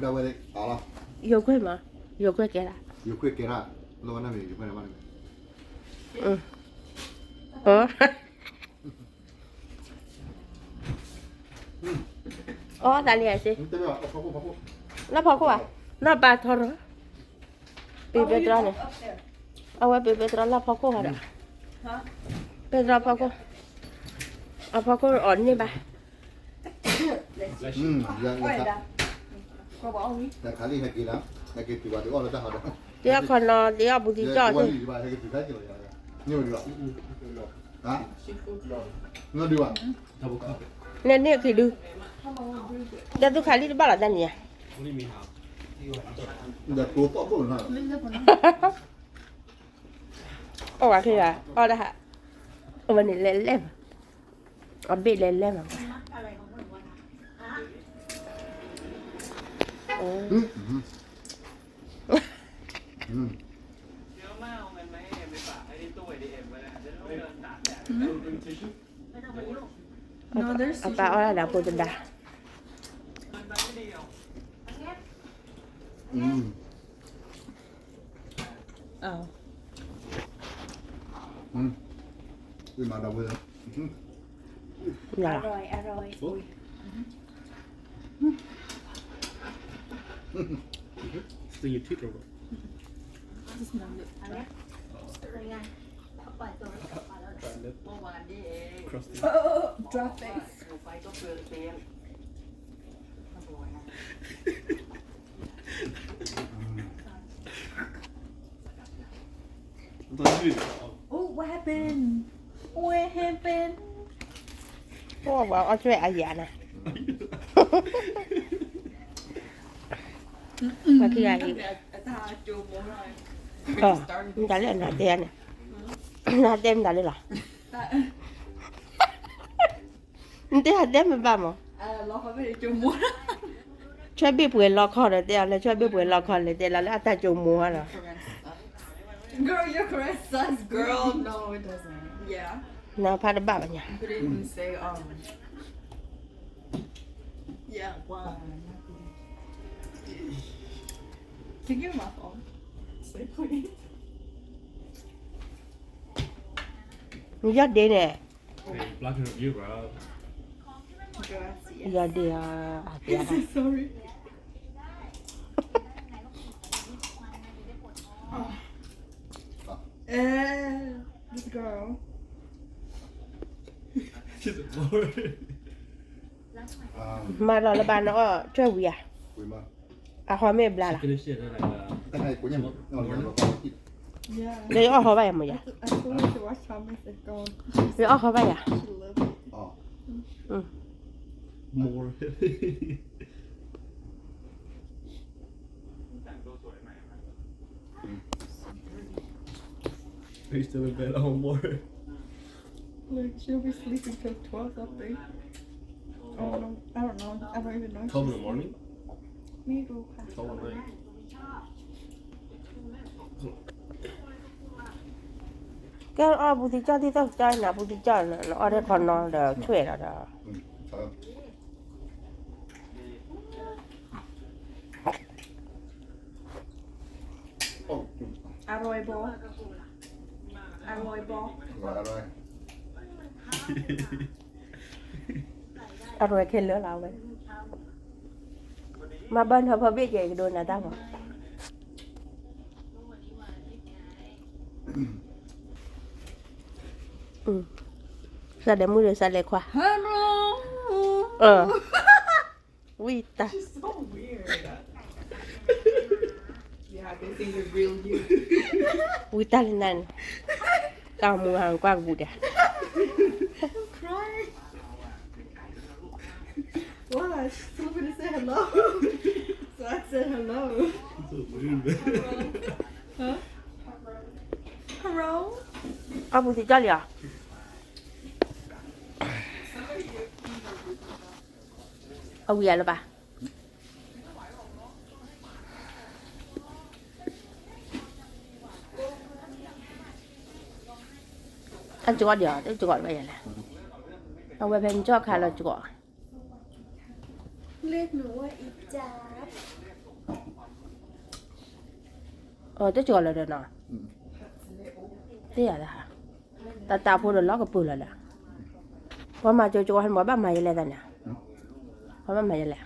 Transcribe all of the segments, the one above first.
ဒၣ်ဝဲလၢအလီၤ, ယိၤခွဲးမး, ယိၤခွဲးကဲဒၣ်, ယိၤခွဲးကဲဒၣ်, လီၤဝဲန့ၣ်မ့ၢ် ယိၤခွဲးန့ၣ်ဘၣ်န့ၣ်မ့ၢ်, အီၣ်သးလံစ့, လၢဖီခိၣ်ဧါ, နီၢ်ပၢ်ထီရီၤ, ပ့ၤပဲတြီန့ၣ်, အဝဲပ့ၤပဲတြီလၢဖီခိၣ်ဃီဒီး, ပဲတြီဖီခိၣ်, အဖီခိၣ်အီၣ်န့ၢ်ဘၣ် တခါလံဟဲက့ၤလီၤ, ဟဲက့ၤတုၤဘၣ်တအီၣ်လၢတၢ်ဟးဒီး, တအီၣ်ခီနီၤ တအီၣ်ဘူးသံကၠီၣ်သ့, န့ၣ်န့ၣ်ခံဒု, ဒီးသုခါလံတဘၣ်လီၤတၢ်န့ၣ်ဧါ, အီၣ်ဝဲခဲဂၤ အီၣ်တၢ်ဟး, အဝဲန့ၣ်လဲၤလဲၣ်မး, အဘ့ၣ်လဲၤလဲၣ်မး, အပၢ်အီၣ်တၢ်ဒီးဖိတဒါ, Oh, what happened? What happened? အိၣ်ဝဲအီၣ်ဆွဲအယၤနၤ, ဝဲခံဂၤအံၤ, မတၤလၢအနၤတဲန့ၣ်, နၤတဲမတၤလၢလီၤ နတဲဟးတဲမ့ၢ်ဘၣ်မး, ဆွဲဘ့ၣ်ပှဲၤလီခီဒီးတဲအီၤလၢ ဆွဲဘ့ၣ်ပှဲၤလီခီလဲၣ် တဲလီၤလၢအတၢ်ကၠိမိၢ်လီၤ, Girl, your Karen sucks, girl. No, it doesn't. Yeah. နဖးတဘၣ်ဘၣ်ညါ, you could even say, um, yeah, why? Can you give me my phone? Say please. နယီၢ်ဒ့န့ၣ်, Hey, blocking the view, bro. Yes, yes. ယီၢ်ဒ့ဧါ, အတဲဒၣ်, Sorry. Oh. Eh, this girl. She's a boring. မၤလီၤလၢဘၣ်နအီၣ်ထွဲဝံၤဧါ, အဟီမ့ၢ်ဘျါလီၤ, လၢယအီၣ်ဟီဘၣ်ယၤမ့ၢ်ယၤ, I told her to wash Thomas and go. ယအီၣ်ဟီဘၣ်ယၤ, She loved it. More. Are you still in bed? Oh, more. Like, she'll be sleeping till twelve something. Oh, no. I don't know. I don't even know if Twelve in the she's morning? ไม่รู้ค่ะ Twelve at night. ကဲအီၣ်ဘူးသံကၠီၣ်သံသိၣ်ကၠီၣ်နၤ ဘူးသံကၠီၣ်နၤနအီၣ်ထဲခီနီဒီးဆွဲၣ်လီၤဒီး အရၢၢ်ဘီ, အရၢၢ်ဘီ, အရၢၢ်ခဲလၢာ်လီၤဝဲ, မၤဘၣ်နီၤဖီဘ့ၣ်ကဲကဒိနၤတၢ်မး, စးဒဲးမုၢ်ဒီးစးလဲၤခွါ, ဝံတၢ်, ဝံတၢ်လၢနၤန့ၣ်, တၢ်မူဟးကွၢ်ကပူၤဒဲး, Why? She told me to say hello. So I said hello. Huh? Hello? အီၣ်ဘူးသံကၠီၣ်လံဧါ, အဝံၤအလၢၤဘၣ်, အကီဒံးဧါ, တကီဘၣ်ယၤလဲၣ်, အဝဲဖဲနကၠီၣ်ခါလီၤကီ, เรียกหนูว่าอีจั๊บ အတကီၤလၢၤဒီးနီၤ, တယၤဒၣ်, တၢ်တၢ်ဖိဒီးလီၤကပၢၤလီၤဒီး, ပှၤမၤကၠိကၠိဟဲမၤဘၣ်မၤယလဲၣ်သးန့ၣ်, ပှၤဘၣ်မၤယလဲၣ်,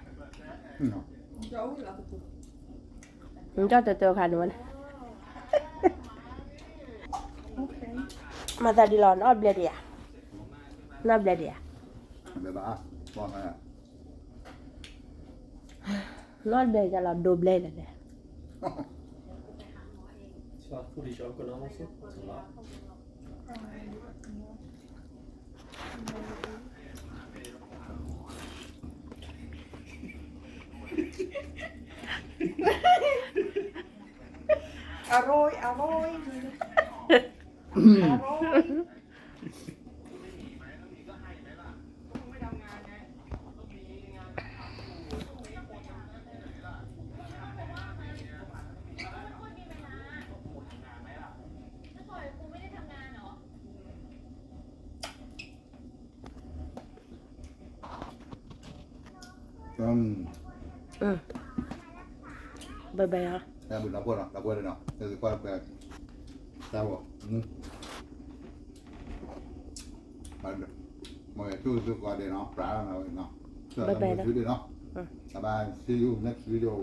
ကၠီတတၢခါန့ၣ်ဝဲန့ၣ်, မၤသးဒ်လီၤ နီၢ်ဘျဲဒံးဧါ, နီၢ်ဘျဲဒံးဧါ, နီၢ်ဘျဲယလီၤဒိဘျဲလဲၣ်လဲၣ်. Aroy, aroy. Aroy. อืม บายบายอ่ะ แล้วบุญเราพวกเนาะ เราพวกเลยเนาะ เดี๋ยวสิคอยไป ตาบอด อืม มาเดี๋ยว มาสู้ๆ ก่อนเดี๋ยวเนาะ ปลาเราเนาะ เจอกัน บ๊ายบาย ในคลิปเดียวเนาะ อืม บ๊ายบาย see you next video.